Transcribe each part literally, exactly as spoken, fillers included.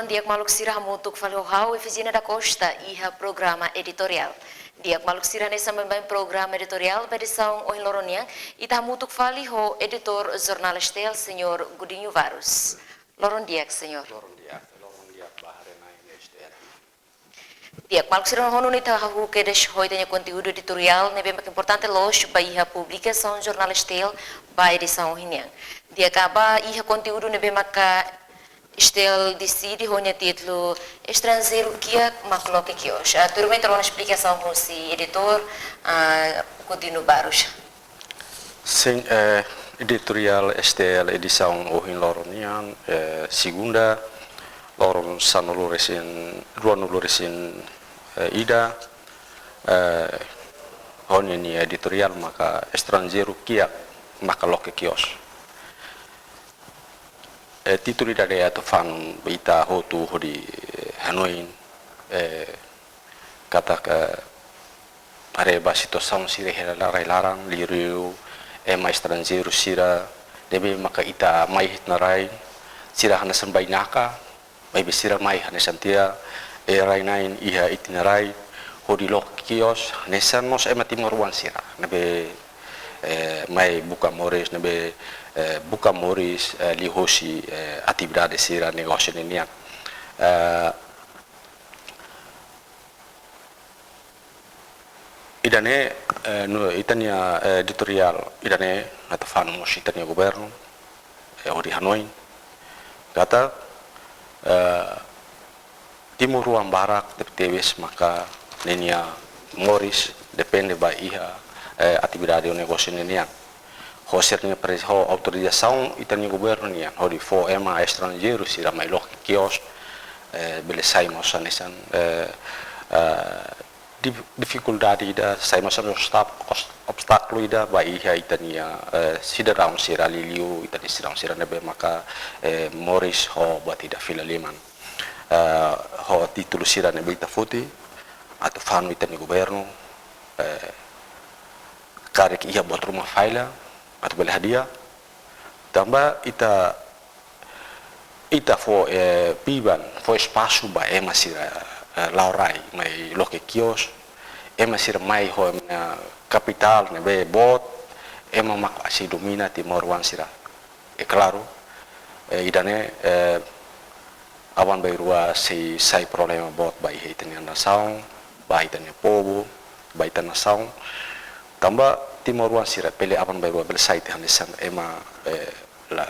Di'ak maluk sira, hamutuk fali ho ha'u Efigénia da Costa iha programa editoriál. Di'ak maluk sira, hanesan baibain programa editoriál ba edisaun ohin loron nian, ita hamutuk fali ho editór Jornál S T L, Señór Godinho Barros. Loron di'ak, Señór. Loron di'ak, loron di'ak ba haree-na'in S T L. Di'ak maluk sira, ha'u hanoin ita hahú kedas ho ita-nia konteúdu editoriál ne'ebé maka importante loos ba iha publikasaun Jornál S T L ba edisaun ohin nian. Di'ak, ba iha konteúdu ne'ebé maka S T L deside ho nia títulu Estranjeiru Kiak mak Loke Kios. Ah, tuirmai ita rona esplikasaun husi editór, ah, Godinho Barros. Sin, eh, editoriál S T L edisaun ohin loron nian, eh, segunda, loron sanulu-resin, ruanulu-resin, eh, ida, eh, ho nia editoriál maka Estranjeiru Kiak maka Loke Kios. Eh, títulu ida-ne'e atu fanun ba ita hotu hodi, eh, hanoin, eh, katak, eh, haree ba situasaun sira iha rai-laran, liuliu ema estranjeiru sira ne'ebé maka ita mai iha ita-nia rai, sira hanesan bainaka, maibé sira mai hanesan tiha, eh, rai-na'in iha ita-nia rai, hodi loke kios, hanesan mós ema timoroan sira ne'ebé, eh, mai buka moris, ne'ebé, eh, buka moris, eh, liuhosi, eh, atividade sira negósiu ninian. Eh, ida-ne'e, eh, no ita-nia, eh, editoriál ida-ne'e atu fanun mós ita-nia governu, eh, hodi hanoin katak, eh, timoroan barak tebetebes maka ninia moris depende ba iha, eh, atividade ou negósiu ninian. Ho sira-nia pres-, ho autorizasaun ita-nia governu nian hodi fó ema estranjeiru sira mai loke kios, eh, bele sai mós hanesan, eh, eh, dif-, difikuldade ida, sai mós hanesan obstá-, obs-, obstákulu ida ba iha ita-nia, eh, sidadaun sira, liuliu ita-nia sidadaun sira ne'ebé maka, eh, moris ho buat ida fila liman. Eh, ho títulu sira ne'ebé ita foti, atu fanun ita-nia governu, eh, karik iha buat ruma falla, atu bele hadi'a. Tanba ita, ita fó, eh, biban, fó espasu ba ema sira, eh, la'o rai, mai loke kios, ema sira mai ho ema kapitál ne'ebé boot, ema mak sei domina timoroan sira. É klaru, eh, ida-ne'e, eh, aban-bainrua sei sai problema boot ba iha ita-nia nasaun, ba ita-nia povu, ba ita-nia nasaun. Tanba timoroan sira bele aban-bainrua bele sai tiha hanesan ema, eh, la,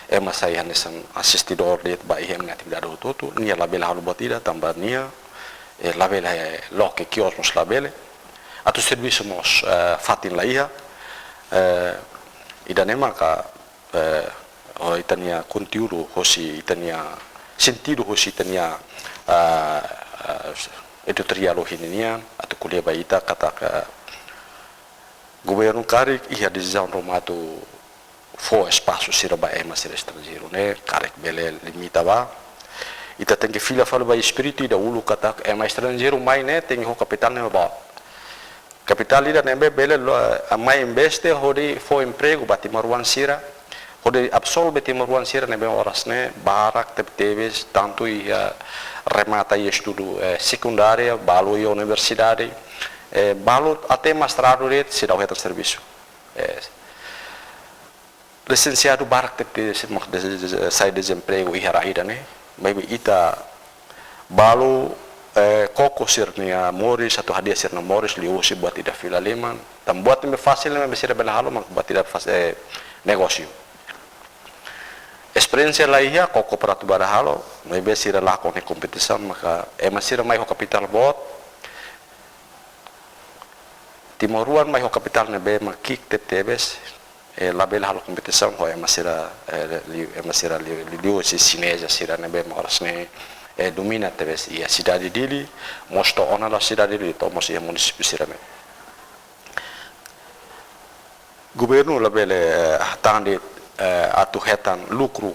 ema sai hanesan asistidór de'it ba iha ema nia atividade hotu-hotu, nia labele halo buat ida tanba nia, eh, labele, eh, loke kios mós labele. Atu servisu mós, eh, fatin la iha, eh, ida-ne'e maka, eh, ho ita-nia konteúdu hosi ita-nia sentidu hosi ita-nia, ah, ah, editoriál ohin nian, atu ko'alia ba ita katak governu karik iha desizaun ruma atu fó espasu sira ba ema sira estranjeiru ne'e, karik bele limita ba. Ita tenke fila fali ba espíritu ida uluk katak ema estranjeiru mai ne'e tenke ho kapitál ne'ebé boot. Kapitál ida ne'ebé bele lo, ah, mai investe hodi fó empregu ba timoroan sira, hodi absorve timoroan sira ne'ebé oras ne'e barak tebetebes, tantu iha remata iha estudu, eh, sekundária, balu iha universidade, eh, balu até mestradu de'it seidauk hetan servisu. Eh, lisensiadu barak tebetebes mak de-, de-, sai dezempregu iha rai ida-ne'e, maibé ita balu, eh, koko sira-nia moris, atu hadi'a sira-nia moris, liuhusi buat ida fila liman. Tanba buat ne'ebé fasil ne'ebé sira bele halo, mak buat ida fas-, eh, negósiu. Esperiénsia la iha, koko pratu badak halo, maibé sira lakon iha kompetisaun, maka ema sira mai ho kapitál boot, timoroan mai ho kapitál ne'ebé mak ki'ik tebetebes, eh, labele halo kompetisaun ho ema sira, eh, li-, ema sira li-, li-, liuhusi xineza sira ne'ebé mak oras ne'e, eh, domina tebes iha sidade Dili, mós to'o ona la'o sidade Dili, to'o mós iha munisípiu sira-ne'e. Governu labele, eh, hatán de'it, eh, atu hetan lukru,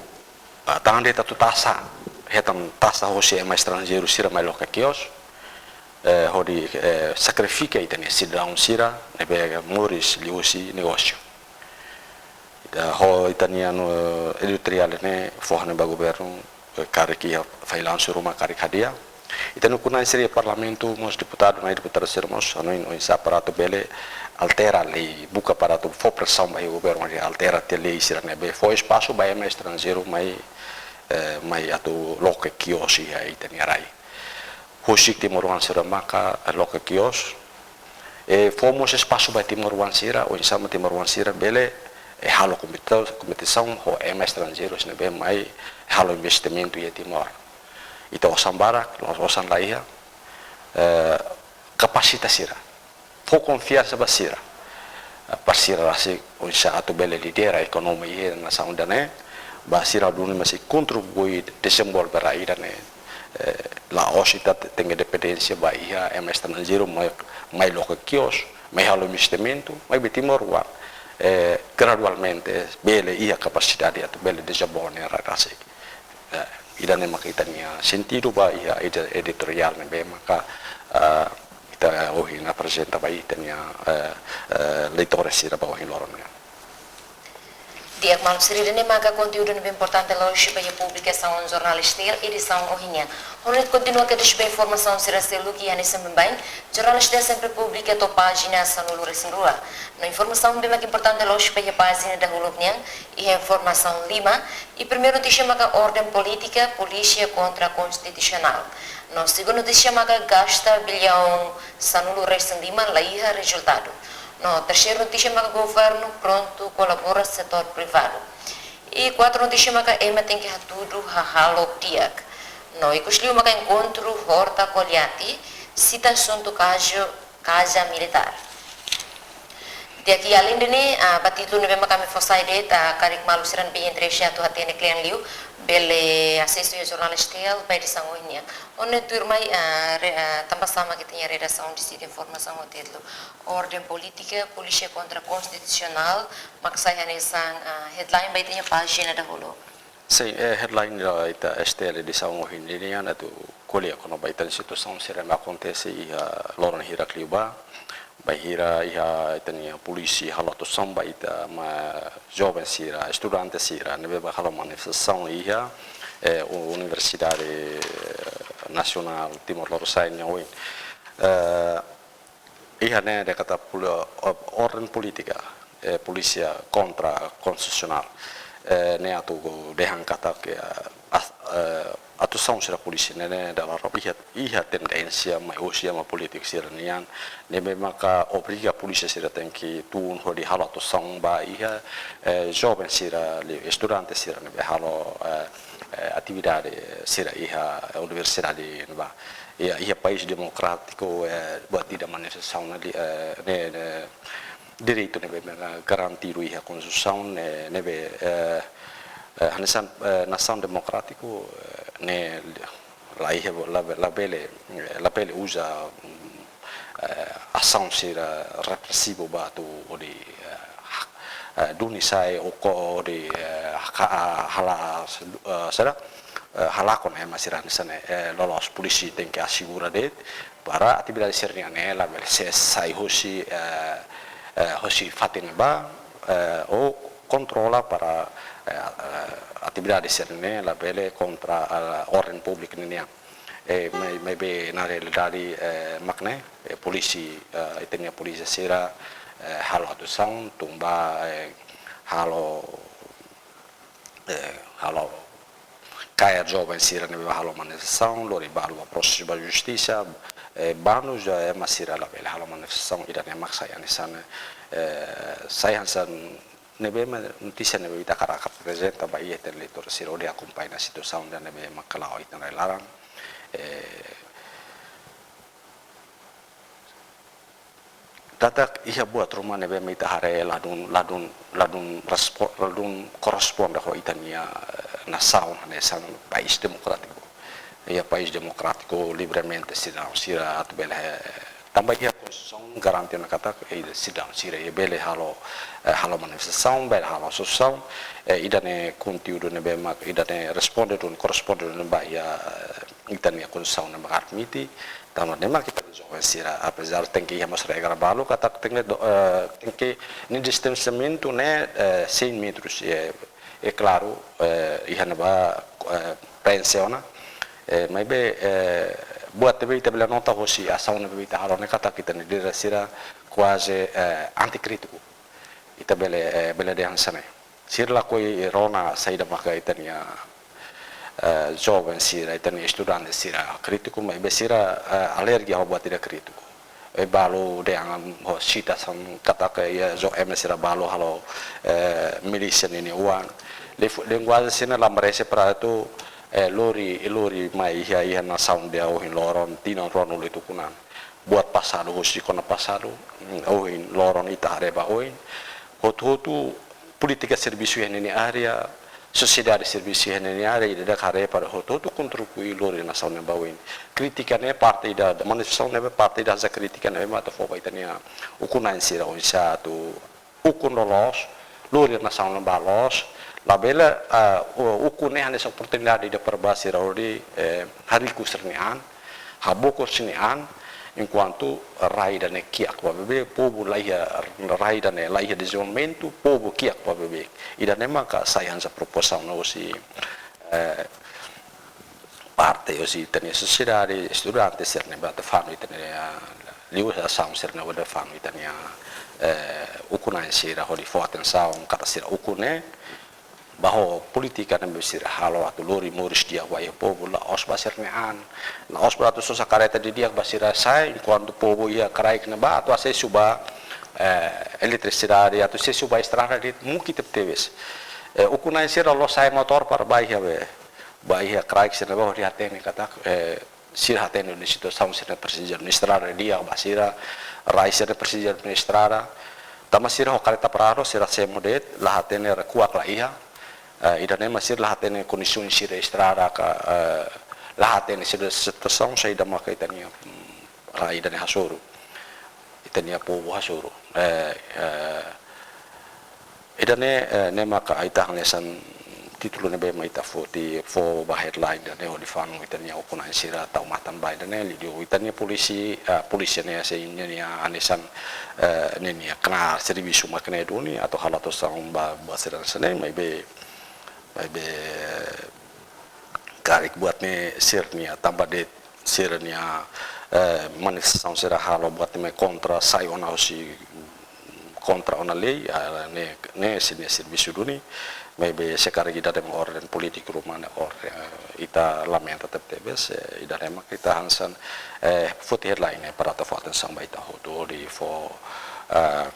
hatán de'it atu taxa, hetan taxa hosi ema estranjeiru sira mai loke kios, eh, hodi, eh, sakrifika ita-nia sidadaun sira ne'ebé moris liuhusi negósiu. Ita ho ita-nia, no, editoriál ne'e fó hanoin ba governu, eh, karik iha failansu ruma karik hadi'a. Ita-nia ukun-na'in sira iha Parlamentu mós, deputadu, na'in deputadu sira mós, hanoin oinsá para atu bele altera lei, buka para atu fó presaun ba iha governu atu altera tiha lei sira ne'ebé fó espasu ba ema estranjeiru mai, eh, mai atu loke kios iha ita-nia rai. Husik timoroan sira maka, eh, loke kios, eh, fó mós espasu ba timoroan sira, oinsá mak timoroan sira bele, eh, halo kompeti-, kompetisaun ho ema estranjeiru sira ne'ebé mai halo investimentu iha Timor. Ita osan barak, la'ós osan la iha, eh, kapasita sira. Fó konfiansa ba sira. Eh, para sira rasik oinsá atu bele lidera ekonomia iha nasaun ida-ne'e, ba sira duni mós kontribui dezenvolve rai ida-ne'e. Eh, la'ós ita te-, tenke dependénsia ba iha ema estranjeiru mai, mai loke kios, mai halo investimentu, maibé timoroan, eh, gradualmente bele iha kapasidade atu bele dezenvolve rai rasik. Eh, ida-ne'e maka ita-nia sentidu ba iha edi-, editoriál ne'ebé maka, eh, ita ohin aprezenta ba ita-nia, eh, eh, leitór sira ba ohin loron nian. Di'ak maluk sira, ida-ne'e maka konteúdu ne'ebé importante loos ba iha publikasaun jornál STL edisaun ohin nian. Hodi kontinua kedas ba informasaun sira seluk iha ne'e sambembain, jornál STL sempre publika to'o pájina sanulu-resin-rua. No informasaun ne'ebé maka importante loos ba iha pájina dahuluk nian, iha informasaun lima, i primeiru notísia maka orden polítika, polísia kontra konstitusionál. No segundu notísia maka gasta billaun sanulu-resin-lima la iha rezultadu. No terseiru notísia maka governu prontu kolabora setór privadu. I kuartu notísia maka ema tenke hatudu hahalok di'ak. No ikusliu maka enkontru Horta Koliati, sita asuntu kazu, kaza militár. Di'ak, i alende ne'e, ah, ba títulu ne'ebé maka ami fó sai de'it, ah, karik maluk sira ne'ebé interese atu hatene kle'an liu, bele asesu iha jornál STL ba edisaun ohin nian. Hodi tuirmai, ah, re-, ah, tanba sá mak ita-nia redasaun deside informasaun ho títulu orden polítika, polísia kontra konstitusionál, mak sai hanesan, ah, headline ba ita-nia pájina dahuluk. Sin, eh, headline ida ita STL edisaun ohin nian atu ko'alia kona-ba ita-nia situasaun sira ne'ebé akontese iha loron hirak liubá. Bainhira iha ita-nia polísia halo atuasaun ba ita ema joven sira, estudante sira ne'ebé bá halo manifestasaun iha, eh, U-, Universidade, eh, Nasionál Timor Lorosa'e nian oin. Eh, iha ne'e dehan katak poli-, o-, orden polítika, eh, polísia kontra konstitusionál. Eh, ne'e atu dehan katak, eh, as-, eh, atuasaun sira polísia ne'e, ne'e dala ruma iha, iha tendénsia mai husi ema polítiku sira nian, ne'ebé maka obriga polísia sira tenke tun hodi halo atuasaun ba iha, eh, joven sira, liu estudante sira ne'ebé halo, eh, eh, atividade sira iha universidade ne'ebá. Iha, iha país demokrátiku, eh, buat ida manifestasaun ne'e, eh, ne'e, ne'e direitu ne'ebé maka garantidu iha Konstituisaun, eh, ne'ebé, eh, eh, hanesan, eh, nasaun demokrátiku, eh, ne'e la iha, la, labele, eh, labele uza, mm, eh, asaun sira represivu ba atu hodi, eh, ha-, eh, duni sai ou hodi, eh, ha-, ha-, halo, eh, sira, eh, halakon ema sira hanesan ne'e, eh, loloos polísia tenke asegura de'it para atividade sira-nian ne'e labele sai husi, eh, eh, husi fatin ne'ebá, eh, ou kontrola para, eh, eh, atividade sira-ne'e labele kontra, eh, orden públiku nian. Eh, mai-, maibé na realidade, eh, mak ne'e, eh, polísia, eh, ita-nia polísia sira, eh, halo atuasaun, tun ba, eh, halo, eh, halo kaer joven sira ne'ebé halo manifestasaun, lori balu ba prosesu ba justisa, eh, banus, eh, ema sira labele halo manifestasaun, ida-ne'e mak sai hanesan, eh, sai hanesan ne'ebé mak notísia ne'ebé ita hakarak aprezenta ba iha ita-nia leitór sira hodi akompaña situasaun ida-ne'ebé mak la'o iha ita-nia rai laran. Eh, Katak iha buat ruma ne'ebé mak ita haree ladún, ladún, ladún respo-, ladún korresponde ho ita-nia, eh, nasaun hanesan país demokrátiku. Iha país demokrátiku livremente sidadaun sira atu bele, eh, tanba iha Konstituisaun garante ona katak, eh, sidadaun sira, eh, bele halo, eh, halo manifestasaun, bele halo asosiasaun, eh, ida-ne'e konteúdu ne'ebé mak, ida-ne'e responde duni, korresponde duni ba iha, eh, ita-nia Konstituisaun ne'ebé mak admite, tanba ne'e mak ita-nia joven sira, apezar tenke iha mós regra balu, katak tenke do-, eh, tenke nia distansiamentu ne'e, eh, cem metros, eh, é klaru, eh, iha ne'ebá eh, prenxe ona. Eh, maibé, eh, buat ne'ebé ita bele nota hosi asaun ne'ebé ita halo ne'e katak ita-nia líder sira kuaze, eh, anti krítiku. Ita bele, eh, bele dehan hanesan ne'e. Sira lakohi rona saida maka ita-nia, eh, joven sira, ita-nia estudante sira krítiku, maibé sira, eh, alergia ho buat ida krítiku. Eh, balu dehan ho sita hanesan katak iha joven sira balu halo, eh, milísia ninia oan. Lef-, linguajen sira la merese para atu, eh, lori, lori mai iha, iha nasaun ida ohin loron, tinan ruanulu ituan. Buat pasadu husik ona pasadu, mm, ohin loron ita haree ba oin. Hotu-hotu polítika servisu iha ninia área, sosiedade servisu iha ninia área, ida-idak haree para hotu-hotu kontribui lori nasaun ne'e ba oin. Krítika ne'e parte ida, manifestasaun ne'e parte ida hanesan krítika ne'ebé mak atu fó ba ita-nia ukun-na'in sira oinsá atu ukun loloos, lori nasaun ne'e ba loos, labele, ah, u-, ukun ne'e hanesan oportunidade ida para ba sira hodi, eh, hariku sira-nia an, habokur sira-nia an, enkuantu rai ida-ne'e kiak ba beibeik, povu la iha rai ida-ne'e, la iha dezenvolvimentu, povu kiak ba beibeik. Ida-ne'e maka sai hanesan proposta ne'e hosi, eh, parte hosi ita-nia sosiedade, estudante sira ne'ebé atu fanu ita-nia, ah, liuhusi asaun sira ne'ebé atu fanu ita-nia, eh, ukun-na'in sira hodi fó atensaun katak sira ukun ne'e, ba ho polítika ne'ebé sira halo atu lori moris di'ak ba iha povu, la'ós ba sira-nia an, la'ós ba atu sosa karreta didi'ak ba sira sa'e, enkuantu povu iha kraik ne'ebá atu asesu ba, eh, eletrisidade, atu asesu ba estrada de'it mungkin tebetebes. Eh, ukun-na'in sira la'ós sa'e motór para ba iha be, ba iha kraik sira ne'ebá hodi hatene katak, eh, sira hatene duni situasaun sira-nia presiza duni estrada di'ak ba sira, rai sira-nia presiza duni estrada. Tanba sira ho karreta paradu, sira semo de'it, la hatene rekoha ka la iha. Eh, ida-ne'e mak sira la hatene kondisaun sira estrada ka, eh, la hatene sira situasaun saida maka ita-nia, mm, rai ida-ne'e hasoru. Ita-nia povu hasoru. Eh, eh, ida-ne'e, eh, ne'e maka ita hanesan títulu ne'ebé mak ita foti, fó ba headline ida-ne'e hodi fanu ita-nia ukun-na'in sira tau matan ba ida-ne'e, liuliu ita-nia polísia, eh, polísia ne'e sei ninia hanesan, eh, ninia knaar servisu mak ne'e duni atu halo atuasaun ba, ba sira hanesan ne'e, maibé, maibé karik buat ne'e sira-nia tanba de'it sira-nia, eh, manifestasaun sira halo buat ne'e kontra sai ona hosi kontra ona lei, ah, ne'e, ne'e sira-nia servisu duni, maibé se karik ida-ne'e mak orden polítiku ruma ne'e orden, eh, ita lamenta tebetebes, eh, ida-ne'e mak ita hanesan, eh, foti headline ne'e para atu fó atensaun ba ita hotu hodi fó, eh,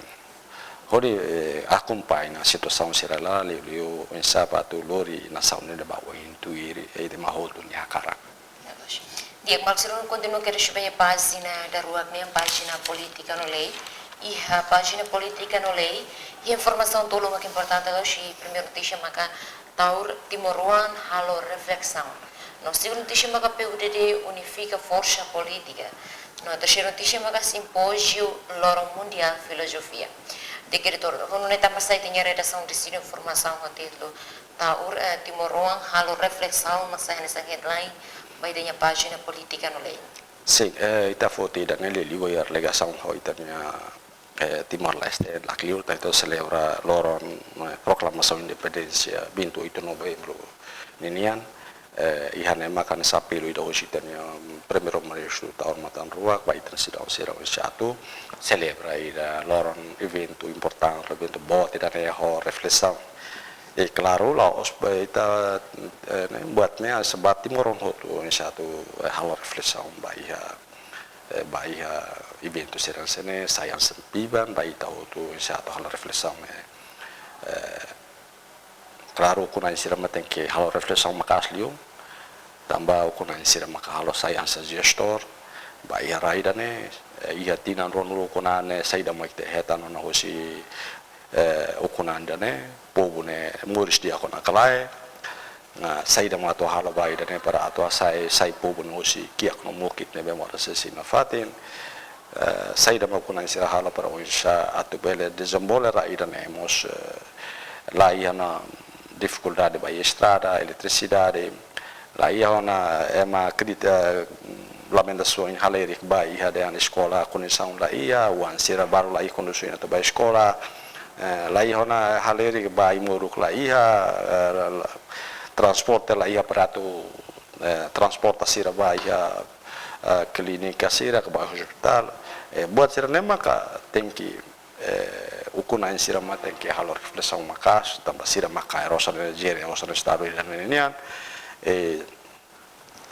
hodi, eh, akompaña situasaun sira la, liuliu oinsá atu lori nasaun ne'e ba oin tuir, eh, ida mak hotu nia hakarak. Di'ak, maluk sira, kontinua kedas ba iha pájina daruak nian, pájina polítika no lei. Iha pájina polítika no lei, iha informasaun tolu mak importante, husi primeiru notísia maka Taur timoroan halo reflesaun. No segundu notísia maka P U D D unifika forsa polítika. No terseiru notísia maka simpóziu loron mundiál filozofia. Di'ak editór, ho nune'e tanba sá ita-nia redasaun deside informasaun ho títulu Taur, eh, timoroan halo reflesaun mak sai hanesan headline ba ita-nia pájina polítika no lei. Sin, eh, ita foti ida-ne'e liuliu iha ligasaun ho ita-nia, eh, Timor-Leste, lakleur ita selebra loron, eh, proklamasaun independénsia, vinte e oito novembru ninian, eh, iha ne'e maka hanesan apelu ida hosi ita-nia, mm, Primeiru-Ministru Taur Matan Ruak, ba ita-nia sidadaun sira oinsá atu selebra ida loron eventu importante, eventu boot ida-ne'e ho reflesaun. I klaru, la'ós ba ita, eh, ne'e, buat ne'e, hanesan ba timoroan hotu oinsá atu, eh, halo reflesaun ba iha, eh, ba iha eventu sira hanesan ne'e, sai hanesan biban ba ita hotu oinsá atu halo reflesaun ne'e. Eh, klaru, ukun-na'in sira mak tenke halo reflesaun maka'as liu, tanba ukun-na'in sira maka halo sai hanesan jestór ba iha rai ida-ne'e, eh, iha tinan ruanulu ukun-an ne'e, saida mak ita hetan ona hosi, eh, ukun-an ida-ne'e, povu ne'e moris di'ak ona ka lae, no saida mak atu halo ba ida-ne'e para atu hasai, sai povu ne'e hosi kiak no mukit ne'ebé moras sei nafatin, eh, saida mak ukun-na'in sira halo para oinsá atu bele dezenvolve rai ida-ne'e mós, eh, la iha ona difikuldade ba iha estrada, eletrisidade, la iha ona ema krit-, eh, lamentasaun halerik ba iha dehan eskola kondisaun la iha, oan sira balu la iha kondisaun atu ba eskola, eh, la iha ona halerik ba ai-moruk la iha, eh, la, la, transporte la iha para atu, eh, transporta sira ba iha, eh, klínika sira ka ba ospitál. Eh, buat sira-ne'e maka tenke, eh, ukun-na'in sira mak tenke halo reflesaun maka'as, tanba sira mak kaer osan ne'e, jere osan estadu ida-ne'e nian. Eh,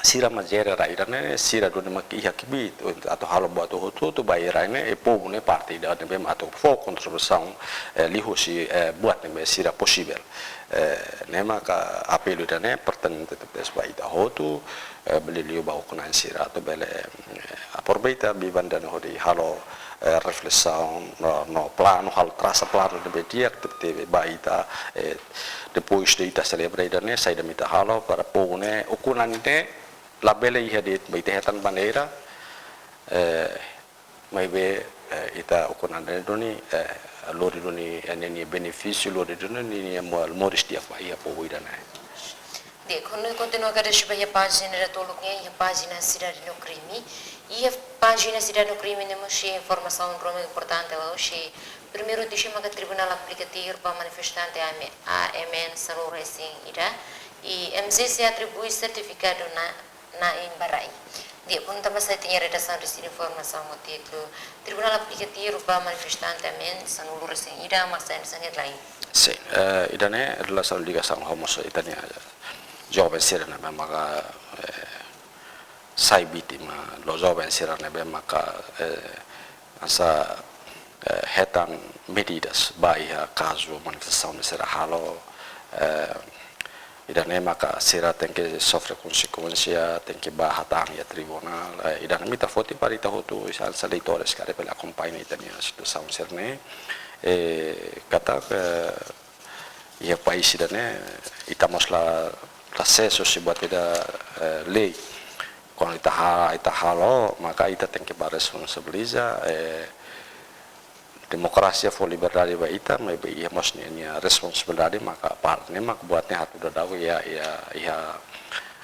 sira mak jere rai ida-ne'e, sira duni mak iha kbiit atu halo buat hotu-hotu ba iha rai ne'e, eh, povu ne'e parte ida ne'ebé mak atu fó kontribuisaun, eh, liuhusi, eh, buat ne'ebé sira posivel. Eh, ne'e maka apelu ida-ne'e pertinente tebes ba ita hotu, eh, bele liu ba ukun-na'in sira atu bele, eh, aproveita biban ida-ne'e hodi halo, eh, reflesaun no, no planu, halo trasa planu ne'ebé di'ak tebetebes ba ita, eh, depois de ita selebra ida-ne'e, saida mak ita halo para povu ne'e, ukun-na'in ne'e labele iha de'it ba ita hetan bandeira, eh, maibé, eh, ita ukun-na'in ne'e duni, eh, lori duni, eh, ninia benefísiu, lori duni ninia mo-, moris di'ak ba iha povu ida-ne'e. Di'ak, ha'u kontinua agradese ba iha pájina ida toluk nian, iha pájina Sidade no Krime. Iha pájina Sidade no Krime ne'e mós iha informasaun ruma importante ba ohin. Primeiru notísia maka Tribunál aplika tiru ba manifestante A M, A M N sanulu-resin-ida, i M J C atribui sertifikadu na'in ba rai. Di'ak, punta masa ita-nia redasaun deside informasaun ho títulu Tribunál aplika tiru ba manifestante A M N sanulu-resin-ida, mak sai hanesan headline. Sin, eh, ida-ne'e relasaun ligasaun ho mós ita-nia joven sira ne'ebé maka, eh, sai vítima, no joven sira ne'ebé maka, eh, hanesan, eh, hetan medidas ba iha kazu manifestasaun ne'ebé sira halo, eh, ida-ne'e maka sira tenke sofre konsekuénsia, tenke bá hatán iha tribunál, eh, ida-ne'e mak ita foti para ita hotu, hanesan leitores karik bele akompaña ita-nia situasaun sira-ne'e, eh, katak, eh, iha país ida-ne'e, ita mós la, la sesu se buat ida, eh, lei. Kuandu ita ha-, ita halo, maka ita tenke bá responsabiliza, eh, demokrasia fó liberdade ba ita, maibé iha mós ninia responsabilidade, maka parte ne'e maka buat ne'e atu daudaun iha, iha, iha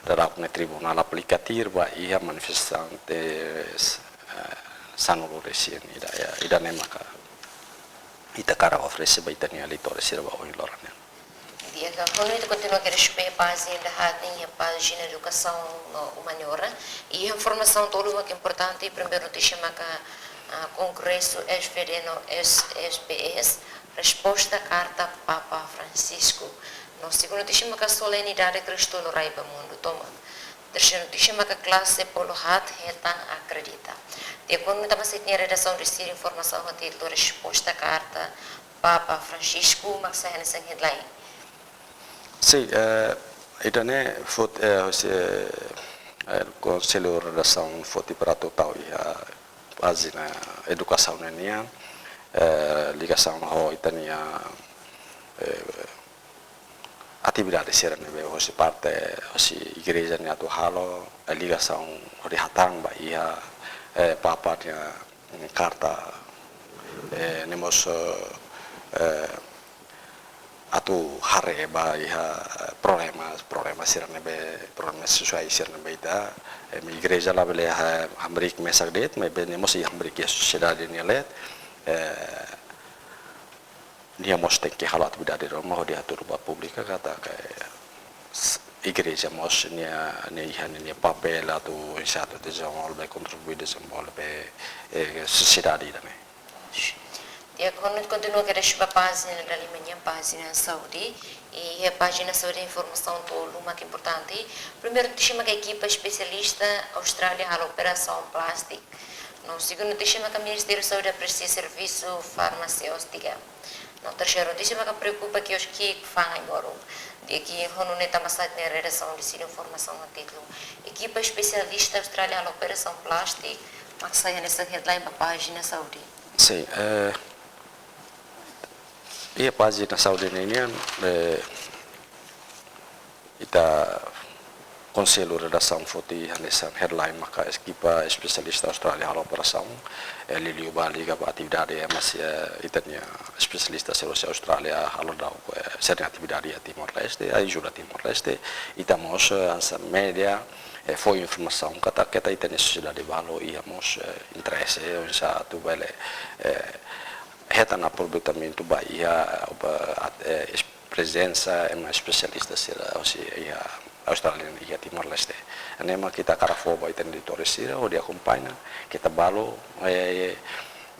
daudaun ne'e tribunál aplika tiru ba iha manifestante, eh, sanulu-resin-ida, iha, ida-ne'e maka ita hakarak oferese ba ita-nia leitores sira ba ohin loron nian. Di'ak, ha'u kontinua agradese ba iha pájina ida haat nian, iha pájina Edukasaun no Humaniora. I informasaun tolu mak importante, primeiru notísia maka, ah, Kongresu S V D no S S P S, resposta karta Papa Francisco. No segundu notísia maka Solenidade Kristu Loraiba Mundu Tomak. Terseiru notísia maka klase polu haat hetan akredita. Di'ak, ha'u kontinua masa ita-nia redasaun deside informasaun ho títulu resposta karta Papa Francisco, mak sai hanesan headline. Sin, eh, ida-ne'e foti, eh, hosi, eh, eh, Konsellu Redasaun foti para atu tau iha pájina Edukasaun ne'e nian, eh, ligasaun ho ita-nia, eh, atividade sira ne'ebé hosi parte, hosi igreja nian atu halo, eh, ligasaun hodi hatán ba iha, eh, Papa nia, mm, karta, eh, ne'e mós, eh, atu haree ba iha problema, problema sira ne'ebé, problema sosiál sira ne'ebé ita, eh, igreja labele ha-, hamriik mesak de'it, maibé ne'e mós iha hamriik iha sosiedade nia leet, eh, nia mós tenke halo atividade ruma hodi hatudu ba públiku katak, eh, s-, igreja mós nia, nia iha ninia papél atu, oinsá atu dezenvolve, kontribui dezenvolve, eh, sosiedade ida-ne'e. Di'ak, ha'u kontinua agradese ba pájina ida lima nian, pájina Saúde. I iha pájina Saúde informasaun tolu mak importante. Primeiru notísia maka ekipa espesialista Austrália halo operasaun plástiku. No segundu notísia maka Ministériu Saúde apresia servisu farmasiútika. No terseiru notísia maka preokupa kioske ki'ik fa'an ai-moruk. Di'ak, ha'u nune'e tama sa'e ita-nia redasaun deside informasaun ho títulu ekipa espesialista Austrália halo operasaun plástiku, mak sai hanesan headline ba pájina Saúde. Sin, eh, iha pájina Saúde ne'e nian, eh, ita Konsellu Redasaun foti hanesan headline maka ekipa espesialista Austrália halo operasaun, eh, liuliu ba liga ba atividade, eh, mós, eh, ita-nia espesialista sira husi Austrália halo daudaun, eh, sira-nia atividade iha Timor-Leste, ajuda Timor-Leste, ita mós, eh, hanesan média, eh, fó informasaun katak keta ita-nia sosiedade balu iha mós, eh, interese, eh, oinsá atu bele, eh, hetan aproveitamentu ba iha, ba, at-, eh, es-, prezensa ema espesialista sira hosi iha Austrália, iha Timor-Leste. Ne'e mak ita hakarak fó ba ita-nia leitór sira hodi akompaña, keta balu, eh,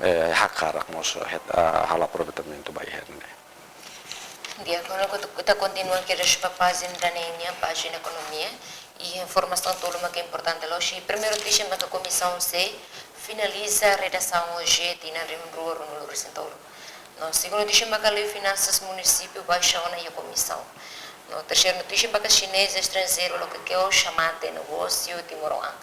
eh, hakarak mós het, ah, halo aproveitamentu ba iha ne'e. Di'ak, agora ita kontinua kedas ba pájina ida-ne'e nian, pájina ekonomia. I informasaun tolu mak importante loos. I primeiru notísia maka Komisaun C finaliza redasaun hoje tinan rihun rua ruanulu resin tolu. No segundu notísia maka Lei Finansas Munisípiu baixa ona iha komisaun. No terseiru notísia maka xinés estranjeiru loke ke'e xamate negósiu timoroan.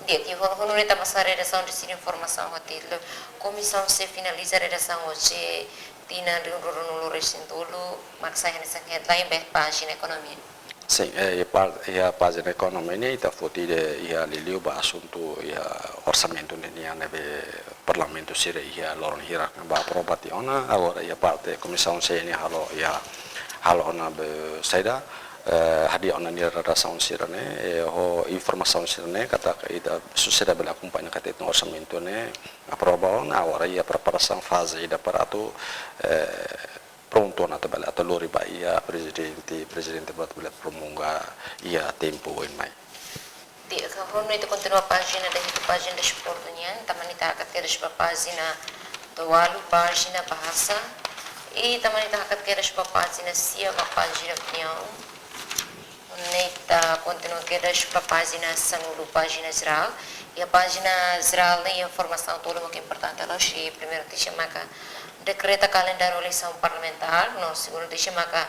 Di'ak, honu-honu ne'e ita basa redasaun deside informasaun ho títulu Komisaun C finaliza redasaun hoje tinan rihun rua ruanulu resin tolu, mak sai hanesan headline ba iha pájina ekonomia. Sin, eh, iha pá-, iha pájina ekonomia ne'e ita foti de'it iha liuliu ba asuntu iha orsamentu ne'e nian ne'ebé parlamentu sira iha loron hirak ne'e ba aprova tiha ona, agora iha parte Komisaun C ne'e halo iha, halo ona be saida, eh, hadi'a ona nia redasaun sira-ne'e, eh, ho informasaun sira-ne'e katak ita susar bele akompaña katak orsamentu ne'e aprova ona, agora iha preparasaun faze ida para atu, eh, prontu ona atu bele atu lori ba iha prezidente, prezidente ba atu bele promulga iha tempu oin mai. Di'ak, agora ita kontinua pájina ida hitu, pájina desportu nian, tanba ne'e ita hakat kedas ba pájina tolu, pájina Bahasa, i tanba ne'e ita hakat kedas ba pájina sia, ba pájina opiniaun. Ne'e ita kontinua kedas ba pájina sanulu, pájina jerál. Iha pájina jerál ne'e informasaun tolu mak importante loos. I primeiru notísia maka dekreta kalendáriu eleisaun parlamentár. No segundu notísia maka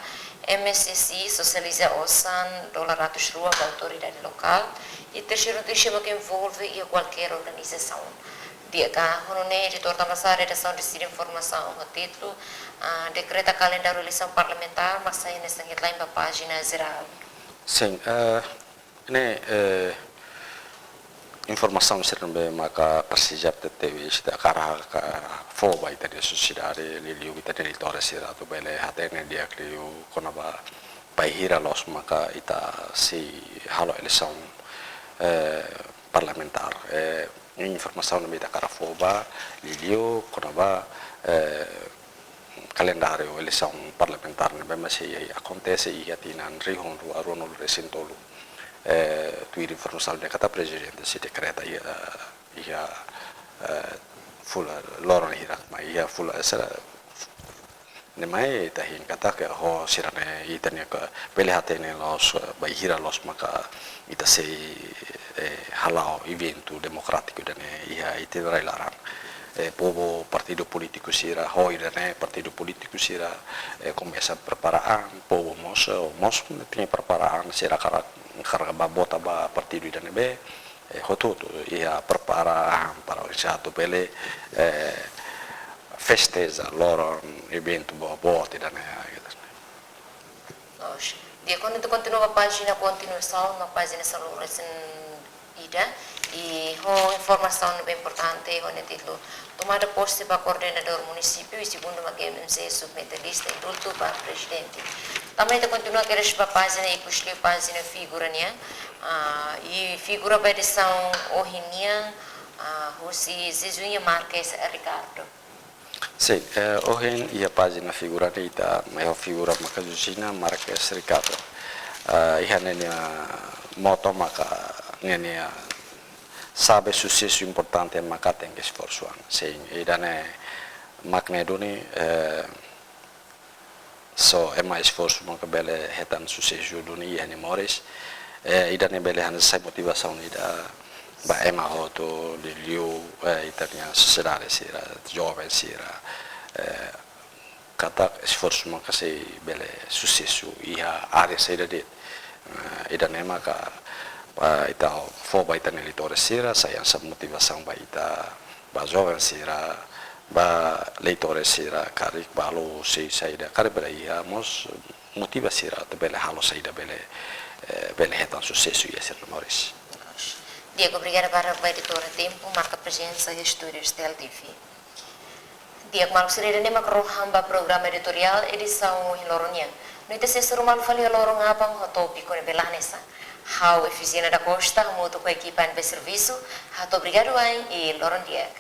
M S S I sosializa osan dolar ratus rua ba autoridade lokál. I terseiru notísia maka envolve iha kualkér organizasaun. Di'ak, honu ne'e editór tanba sá redasaun deside informasaun ho títulu, ah, dekreta kalendáriu eleisaun parlamentár, mak sai hanesan headline ba pájina jerál. Sin, eh, ne'e, eh, informasaun sira ne'ebé maka presiza T V sira hakarak fó ba ita-nia sosiedade, liuliu ita-nia eleitór sira atu bele hatene di'ak liu kona-ba bainhira loos maka ita sei halo eleisaun, eh, parlamentár. Eh, informasaun ne'ebé ita hakarak fó ba liuliu kona-ba, eh, kalendáriu eleisaun parlamentár ne'ebé mak sei akontese iha tinan rihun rua ruanulu resin tolu. Eh, tuir informasaun ne'e katak prezidente sei dekreta iha, iha, eh, fulan loron hirak mai, iha fulan sira ne'e mai ita hein katak ho sira-ne'e ita-nia ke bele hatene loos, eh, bainhira loos maka ita sei, eh, hala'o eventu demokrátiku ida-ne'e iha ita-nia rai laran. Eh, povu, partidu polítiku sira, ho ida-ne'e partidu polítiku sira, eh, komesa prepara an, povu mós, eh, mós tenke prepara an, sira hakarak, hakarak ba vota ba partidu ida ne'ebé, eh, hotu-hotu iha prepara an para oinsá atu bele, eh, festeja loron eventu boot-boot ida-ne'e, gitu. Oxe. Di'ak, agora ita kontinua ba pájina kontinuasaun, no pájina sanulu resin ida, i ho informasaun ne'ebé importante, ho nia títulu: Tomada pose ba koordenadór munisípiu, i segundu mak M M C submete lista indultu ba prezidente. Tanba ita kontinua kedas ba pájina ikus liu, pájina figura nian, ah, i figura ba edisaun ohin nian, ah, husi Zezuña Marques Ricardo. Sin, eh, ohin iha pájina figura ne'e ita mai ho figura maka Zezuña Marques Ricardo. Eh, iha ne'e nia moto maka ne'e nia xave susesu importante maka tenke esforsu an. Sin, ida-ne'e mak ne'e duni, eh, só ema esforsu maka bele hetan susesu duni iha nia moris. Eh, ida-ne'e bele hanesan sai motivasaun ida ba ema hotu, liuliu, eh, ita-nia sosiedade sira, joven sira, eh, katak esforsu maka sei bele susesu iha área saida de'it. Eh, ida-ne'e maka, eh, ita fó ba ita-nia eleitór sira, sai hanesan motivasaun ba ita, ba joven sira, ba eleitór sira, karik balu sei saida, karik bele iha mós motiva sira atu bele halo saida bele, eh, bele hetan susesu iha sira-nia moris. Di'ak, obrigada barak ba editór tempu marka prezensa iha estúdiu S T L T V. Di'ak maluk sira, ida-ne'e mak rohan ba programa editoriál edisaun ohin loron nian. No ita sei hasoru malu fali iha loron aban ho tópiku ne'ebé la hanesan. Ha'u Efisiena da Costa, hamutuk ho ekipa ne'ebé servisu, hato'o obrigadu wa'in i loron di'ak.